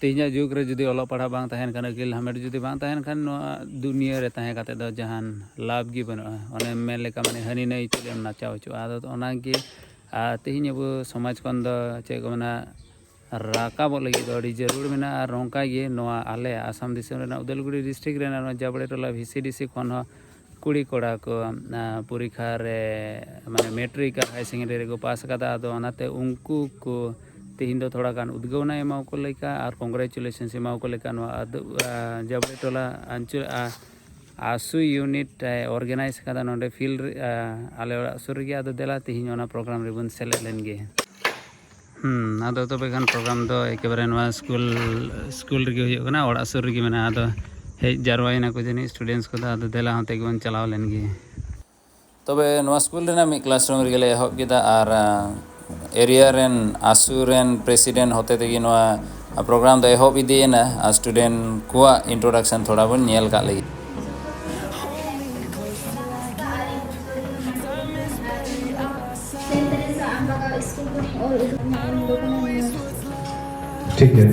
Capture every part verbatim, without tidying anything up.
ᱛᱮᱦᱮᱧᱟᱜ ᱡᱩᱜᱽ ᱨᱮ ᱡᱩᱫᱤ ᱚᱞᱚᱜ ᱯᱟᱲᱦᱟᱜ ᱵᱟᱝ ᱛᱟᱦᱮᱱ ᱠᱷᱟᱱ, ᱟᱹᱠᱤᱞ ᱦᱟᱢᱮᱴ ᱡᱩᱫᱤ ᱵᱟᱝ ᱛᱟᱦᱮᱱ ᱠᱷᱟᱱ, ᱱᱚᱣᱟ ᱫᱩᱱᱤᱭᱟᱹ ᱨᱮ ᱛᱟᱦᱮᱸ ᱠᱟᱛᱮ ᱫᱚ ᱡᱟᱦᱟᱱ ᱞᱟᱵᱷ ᱜᱮ ᱵᱟᱹᱱᱩᱜᱼᱟ᱾ ᱚᱱᱮᱢ ᱢᱮᱱ ᱞᱮᱠᱟ, ᱢᱟᱱᱮ, ᱦᱟᱹᱱᱤ ᱱᱟᱹᱭ ᱪᱮᱫ ᱮᱢ ᱱᱟᱪᱟᱣ ᱦᱚᱪᱚᱜᱼᱟ? ᱟᱫᱚ ᱚᱱᱟᱜᱮ, ᱟᱨ ᱛᱮᱦᱮᱧ ᱟᱵᱚ ᱥᱚᱢᱟᱡᱽ ᱠᱷᱚᱱ ᱫᱚ, ᱪᱮᱫ ᱠᱚ ᱢᱮᱱᱟ, ᱨᱟᱠᱟᱵᱚᱜ ᱞᱟᱹᱜᱤᱫ ᱫᱚ ᱟᱹᱰᱤ ᱡᱟᱹᱨᱩᱲ ᱢᱮᱱᱟᱜᱼᱟ᱾ ᱟᱨ ᱱᱚᱝᱠᱟ ᱜᱮ ᱱᱚᱣᱟ ᱟᱞᱮ ᱟᱥᱟᱢ ᱫᱤᱥᱚᱢ ᱨᱮᱱᱟᱜ ᱩᱫᱟᱞᱜᱩᱲᱤ ᱰᱤᱥᱴᱨᱤᱠᱴ ᱨᱮᱱᱟᱜ ᱱᱚᱣᱟ ᱡᱟᱵᱲᱮ ᱴᱚᱞᱟ ᱵᱷᱤ ᱥᱤ ᱰᱤ ᱥᱤ ᱠᱷᱚᱱ ᱦᱚᱸ ᱠᱩᱲᱤ ᱠᱚᱲᱟ ᱠᱚ, ᱟ, ᱯᱚᱨᱤᱠᱠᱷᱟ ᱨᱮ, ᱢᱟᱱᱮ, ᱢᱮᱴᱨᱤᱠ ᱟᱨ ᱦᱟᱭᱟᱨ ᱥᱮᱠᱮᱱᱰᱟᱨᱤ ᱨᱮᱠᱚ ᱯᱟᱥ ᱟᱠᱟᱫᱟ᱾ ᱟᱫᱚ ᱚᱱᱟᱛᱮ ᱩᱱᱠᱩ ᱠᱚ ᱛᱮᱦᱮᱧ ᱫᱚ ᱛᱷᱚᱲᱟ ᱜᱟᱱ ᱩᱫᱽᱜᱟᱹᱣᱱᱟ ᱮᱢᱟ ᱠᱚ ᱞᱮᱠᱟ ᱟᱨ ᱠᱚᱝᱜᱨᱮᱪᱩᱞᱮᱥᱚᱱᱥ ᱮᱢᱟ ᱠᱚ ᱞᱮᱠᱟ ᱱᱚᱣᱟ ᱟᱫᱚ, ᱟ, ᱡᱟᱵᱲᱮ ᱴᱚᱞᱟ ᱟᱧᱪᱚᱞ, ᱟ, ᱟᱥᱩ ᱤᱭᱩᱱᱤᱴ ᱮ ᱚᱨᱜᱟᱱᱟᱭᱤᱡᱽ ᱟᱠᱟᱫᱟ ᱱᱚᱰᱮ ᱯᱷᱤᱞᱰ ᱨᱮ, ᱟ, ᱟᱞᱮ ᱚᱲᱟᱜ ᱥᱩᱨ ᱨᱮᱜᱮ᱾ ᱟᱫᱚ ᱫᱮᱞᱟ ᱛᱮᱦᱮᱧ ᱚᱱᱟ ᱯᱨᱳᱜᱨᱟᱢ ᱨᱮᱵᱚᱱ ᱥᱮᱞᱮᱫ ᱞᱮᱱ ᱜᱮ᱾ ᱦᱩᱸ, ᱟᱫᱚ ᱛᱚᱵᱮ ᱠᱷᱟᱱ ᱯᱨᱳᱜᱨᱟᱢ ᱫᱚ ᱮᱠᱮᱵᱟᱨᱮ ᱱᱚᱣᱟ ᱥᱠᱩᱞ, ᱥᱠᱩᱞ ᱨᱮᱜᱮ ᱦᱩᱭᱩᱜ ᱠᱟᱱᱟ, ᱚᱲᱟᱜ ᱥᱩᱨ ᱨᱮᱜᱮ ᱢᱮᱱᱟᱜᱼᱟ᱾ ᱟᱫᱚ ᱦᱮᱡ ᱡᱟᱨᱣᱟᱭᱮᱱᱟ ᱠᱚ ᱡᱟᱹᱱᱤᱡ ᱥᱴᱩᱰᱮᱱᱴᱥ ᱠᱚᱫᱚ᱾ ᱟᱫᱚ ᱫᱮᱞᱟ ᱚᱱᱛᱮ ᱜᱮᱵᱚᱱ ᱪᱟᱞᱟᱣ ᱞᱮᱱ ᱜᱮ᱾ ᱛᱚᱵᱮ ᱱᱚᱣᱟ ᱥᱠᱩᱞ ᱨᱮᱱᱟᱜ ᱢᱤᱫ ᱠᱞᱟᱥᱨᱩᱢ ᱨᱮᱜᱮ ᱞᱮ ᱮᱦᱚᱵ ᱠᱮᱫᱟ ᱟᱨ, ᱟ, ᱮᱨᱤᱭᱟ ᱨᱮᱱ ᱟᱥᱩ ᱨᱮᱱ ᱯᱨᱮᱥᱤᱰᱮᱱᱴ ᱦᱚᱛᱮ ᱛᱮᱜᱮ ᱱᱚᱣᱟ ᱯᱨᱳᱜᱨᱟᱢ ᱫᱚ ᱮᱦᱚᱵ ᱤᱫᱤᱭᱮᱱᱟ᱾ ᱟᱨ ᱥᱴᱩᱰᱮᱱᱴ ᱠᱚᱣᱟᱜ ᱤᱱᱴᱨᱳᱰᱟᱠᱥᱚᱱ ᱛᱷᱚᱲᱟ ᱵᱚᱱ ᱧᱮᱞ ᱠᱟᱜ ᱞᱮᱜᱮ᱾ ᱴᱷᱤᱠ ᱜᱮᱭᱟ,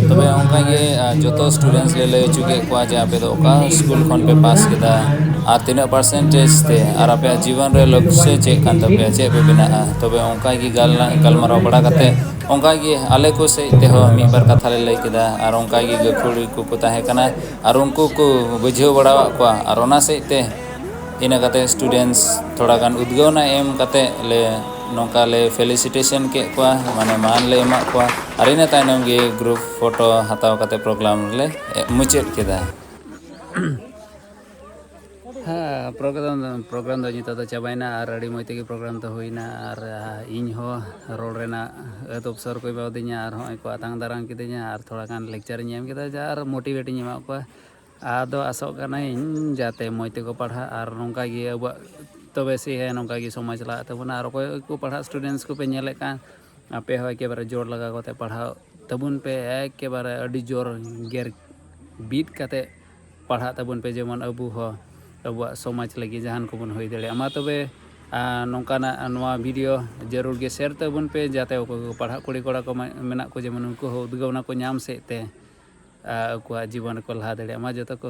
ᱛᱚᱵᱮ ᱚᱱᱠᱟ ᱜᱮ, ᱟ, ᱡᱚᱛᱚ ᱥᱴᱩᱰᱮᱱᱴᱥ ᱞᱮ ᱞᱟᱹᱭ ᱦᱚᱪᱚ ᱠᱮᱫ ᱠᱚᱣᱟ ᱡᱮ ᱟᱯᱮ ᱫᱚ ᱚᱠᱟ ᱥᱠᱩᱞ ᱠᱷᱚᱱ ᱯᱮ ᱯᱟᱥ ᱠᱮᱫᱟ ᱟᱨ ᱛᱤᱱᱟᱹᱜ ᱯᱟᱨᱥᱮᱱᱴᱮᱡᱽ ᱛᱮ, ᱟᱨ ᱟᱯᱮᱭᱟᱜ ᱡᱤᱵᱚᱱ ᱨᱮ ᱞᱚᱠᱥᱭᱚ ᱪᱮᱫ ᱠᱟᱱ ᱛᱟᱯᱮᱭᱟ, ᱪᱮᱫ ᱯᱮ ᱵᱮᱱᱟᱜᱼᱟ᱾ ᱛᱚᱵᱮ ᱚᱱᱠᱟ ᱜᱮ ᱜᱟᱞ-, ᱜᱟᱞᱢᱟᱨᱟᱣ ᱵᱟᱲᱟ ᱠᱟᱛᱮ ᱚᱱᱠᱟ ᱜᱮ ᱟᱞᱮ ᱠᱚ ᱥᱮᱫ ᱛᱮᱦᱚᱸ ᱢᱤᱫ ᱵᱟᱨ ᱠᱟᱛᱷᱟ ᱞᱮ ᱞᱟᱹᱭ ᱠᱮᱫᱟ᱾ ᱟᱨ ᱚᱱᱠᱟ ᱜᱮ ᱜᱟᱹᱠᱷᱩᱲᱤ ᱠᱚᱠᱚ ᱛᱟᱦᱮᱸ ᱠᱟᱱᱟ ᱟᱨ ᱩᱱᱠᱩ ᱠᱚ ᱵᱩᱡᱷᱟᱹᱣ ᱵᱟᱲᱟᱣᱟᱫ ᱠᱚᱣᱟ᱾ ᱟᱨ ᱚᱱᱟ ᱥᱮᱫ ᱛᱮ ᱤᱱᱟᱹ ᱠᱟᱛᱮ ᱥᱴᱩᱰᱮᱱᱴᱥ ᱛᱷᱚᱲᱟ ᱜᱟᱱ ᱩᱫᱽᱜᱟᱹᱣᱱᱟ ᱮᱢ ᱠᱟᱛᱮ ᱞᱮ ᱱᱚᱝᱠᱟ ᱞᱮ ᱯᱷᱮᱞᱤᱥᱤᱴᱮᱥᱚᱱ ᱠᱮᱫ ᱠᱚᱣᱟ, ᱢᱟᱱᱮ ᱢᱟᱱ ᱞᱮ ᱮᱢᱟᱫ ᱠᱚᱣᱟ᱾ ᱟᱨ ᱤᱱᱟᱹ ᱛᱟᱭᱱᱚᱢ ᱜᱮ ᱜᱨᱩᱯ ᱯᱷᱳᱴᱳ ᱦᱟᱛᱟᱣ ᱠᱟᱛᱮ ᱯᱨᱳᱜᱨᱟᱢ ᱞᱮ ᱢᱩᱪᱟᱹᱫ ᱠᱮᱫᱟ᱾ ᱦᱮᱸ, ᱯᱨᱳᱜᱨᱟᱢ, ᱯᱨᱳᱜᱨᱟᱢ ᱫᱚ ᱱᱤᱛᱚᱜ ᱫᱚ ᱪᱟᱵᱟᱭᱮᱱᱟ ᱟᱨ ᱟᱹᱰᱤ ᱢᱚᱡᱽ ᱛᱮᱜᱮ ᱯᱨᱳᱜᱨᱟᱢ ᱫᱚ ᱦᱩᱭᱱᱟ᱾ ᱟᱨ, ᱟ, ᱤᱧ ᱦᱚᱸ ᱨᱚᱲ ᱨᱮᱱᱟᱜ ᱟᱹᱫ ᱚᱯᱥᱚᱨ ᱠᱚ ᱮᱢᱟᱣᱫᱤᱧᱟ ᱟᱨ ᱦᱚᱸᱜᱼᱚᱭ ᱠᱚ ᱟᱛᱟᱝ ᱫᱟᱨᱟᱢ ᱠᱤᱫᱤᱧᱟ ᱟᱨ ᱛᱷᱚᱲᱟ ᱜᱟᱱ ᱞᱮᱠᱪᱟᱨ ᱤᱧ ᱮᱢ ᱠᱮᱫᱟ, ᱡᱟ ᱟᱨ ᱢᱳᱴᱤᱵᱷᱮᱴ ᱤᱧ ᱮᱢᱟᱫ ᱠᱚᱣᱟ᱾ ᱟᱫᱚ ᱟᱥᱚᱜ ᱠᱟᱹᱱᱟᱹᱧ ᱡᱟᱛᱮ ᱢᱚᱡᱽ ᱛᱮᱠᱚ ᱯᱟᱲᱦᱟᱜ ᱟᱨ ᱱᱚᱝᱠᱟ ᱜᱮ ᱟᱵᱚᱣᱟᱜ ᱛᱚᱵᱮ ᱥᱮ ᱦᱮᱸ ᱱᱚᱝᱠᱟ ᱜᱮ ᱥᱚᱢᱟᱡᱽ ᱞᱟᱦᱟᱜ ᱛᱟᱵᱚᱱᱟ᱾ ᱟᱨ ᱚᱠᱚᱭ ᱠᱚ ᱯᱟᱲᱦᱟᱜ ᱥᱴᱩᱰᱮᱱᱴᱥ ᱠᱚᱯᱮ ᱧᱮᱞᱮᱫ ᱠᱟᱱ, ᱟᱯᱮ ᱦᱚᱸ ᱮᱠᱮᱵᱟᱨᱮ ᱡᱳᱨ ᱞᱟᱜᱟᱣ ᱠᱟᱛᱮ ᱯᱟᱲᱦᱟᱣ ᱛᱟᱵᱚᱱ ᱯᱮ, ᱮᱠᱮᱵᱟᱨᱮ ᱟᱹᱰᱤ ᱡᱳᱨ ᱜᱮᱨ ᱵᱤᱫ ᱠᱟᱛᱮ ᱯᱟᱲᱦᱟᱜ ᱛᱟᱵᱚᱱ ᱯᱮ, ᱡᱮᱢᱚᱱ ᱟᱵᱚ ᱦᱚᱸ ᱟᱵᱚᱣᱟᱜ ᱥᱚᱢᱟᱡᱽ ᱞᱟᱹᱜᱤᱫ ᱡᱟᱦᱟᱱ ᱠᱚᱵᱚᱱ ᱦᱩᱭ ᱫᱟᱲᱮᱭᱟᱜᱼᱟ᱾ ᱢᱟ ᱛᱚᱵᱮ ᱟᱨ ᱱᱚᱝᱠᱟᱱᱟᱜ ᱱᱚᱣᱟ ᱵᱷᱤᱰᱤᱭᱳ ᱡᱟᱹᱨᱩᱲ ᱜᱮ ᱥᱮᱭᱟᱨ ᱛᱟᱵᱚᱱ ᱯᱮ, ᱡᱟᱛᱮ ᱚᱠᱚᱭ ᱠᱚ ᱯᱟᱲᱦᱟᱜ ᱠᱩᱲᱤ ᱠᱚᱲᱟ ᱠᱚ ᱢᱮᱱᱟᱜ ᱠᱚ, ᱡᱮᱢᱚᱱ ᱩᱱᱠᱩ ᱦᱚᱸ ᱩᱫᱽᱜᱟᱹᱣᱱᱟ ᱠᱚ ᱧᱟᱢ ᱥᱮᱫ ᱛᱮ ᱟᱨ ᱟᱠᱚᱣᱟᱜ ᱡᱤᱵᱚᱱ ᱨᱮᱠᱚ ᱞᱟᱦᱟ ᱫᱟᱲᱮᱭᱟᱜ ᱢᱟ᱾ ᱡᱚᱛᱚ ᱠᱚ